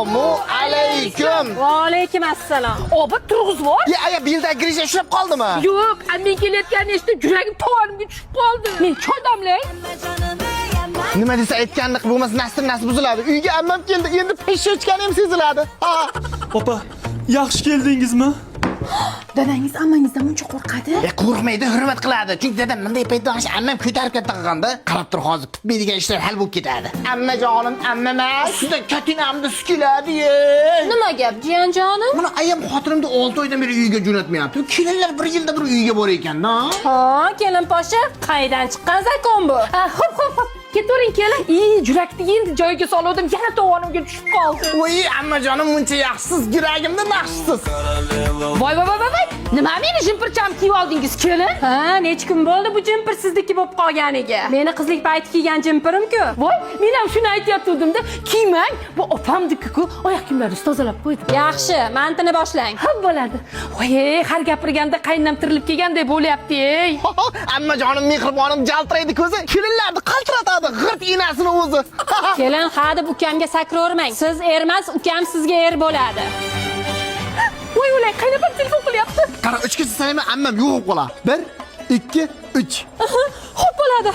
Assalomu alaykum. Va alaykum assalom. Obid, turg'izvor. Ya, aya, belda грыжа ushlab qoldimi? Yo'q, men kelayotganini eshitib, yuragim tovonimga tushib qoldi. Men choy damlay. Nima desa aytganini qilib bo'lmasa, nasl nasl buziladi. Uyga ammam keldi, endi peshechkani ham seziladi. Ha. Opa, yaxshi keldingizmi? Dadangiz ammangizdan muncha qo'rqadi? E, qo'rqmaydi, hurmat qiladi. Chunki dadam bunday paytda ana shu ammam ko'tarib katta qilganda, qarab tur, hozir bitmaydigan ishlar hal bo'lib ketadi. Ammajonim, ammama, suzda katinamni sukiladi. Ye. Nima gap, jiyanjonim? Mana ayam xotinimni 6 oydan beri uyiga jo'natmayapti. Kelinlar bir yilda bir uyga bor ekan-da. Ha, kelin poshsha, qaydan chiqqan закон bu? Ha, Xo'p, xo'p, xo'p. Ketavering, kelin. Ey, yurakni endi joyiga soluvdim, yana tovonimga tushib qoldi. Voy, ammajonim, muncha yaxshisiz, yuragimda naqshsiz. Voy, voy, voy, voy, voy. Nima meni jimpircham kiyib oldingiz, kelin? Ha, necha kun bo'ldi bu jimpir sizniki bo'lib qolganiga? Meni qizlik payti kiygan jimpirim-ku. Voy, men ham shuni aytayotgandim-da. Kiymang, bu opamniki-ku. Oyoq kiyimlaringizni tozalab qo'ydim. Yaxshi, mantini boshlang. Ha, bo'ladi. Voy, har gapirganda qaynam tirilib kelganday bo'lyapti, ey. Ammajonim, mehribonim, jaltiraydi ko'zi, kelinlarni qaltiratadi, g'irt enasini o'zi. Kelin, ha deb ukamga sakravermang. Siz ermas, ukam sizga er bo'ladi. Voy, o'lay, qaynopam telefon qilyapti. Qara, uchgacha sanayman, ammam yo'q bo'ladi. 1 2 3. Xo'p bo'ladi.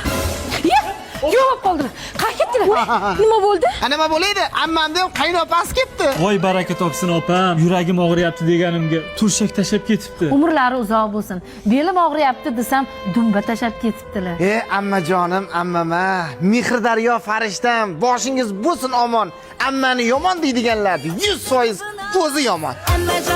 Ye, yo'q qoldi. Qayerga ketdilar? Nima bo'ldi? A, nima bo'ladi? Ammamda ham qaynopasi ketdi. Voy, baraka topsin opam. Yuragim og'riyapti deganimga turshak tashlab ketibdi. Umrlari uzoq bo'lsin. Belim og'riyapti desam, dumba tashlab ketibdilar. E, ammajonim, ammama, mehr daryo farishtam, boshingiz bo'lsin omon. Ammani yomon deydiganlar 100% o'zi yomon. Ammajonim.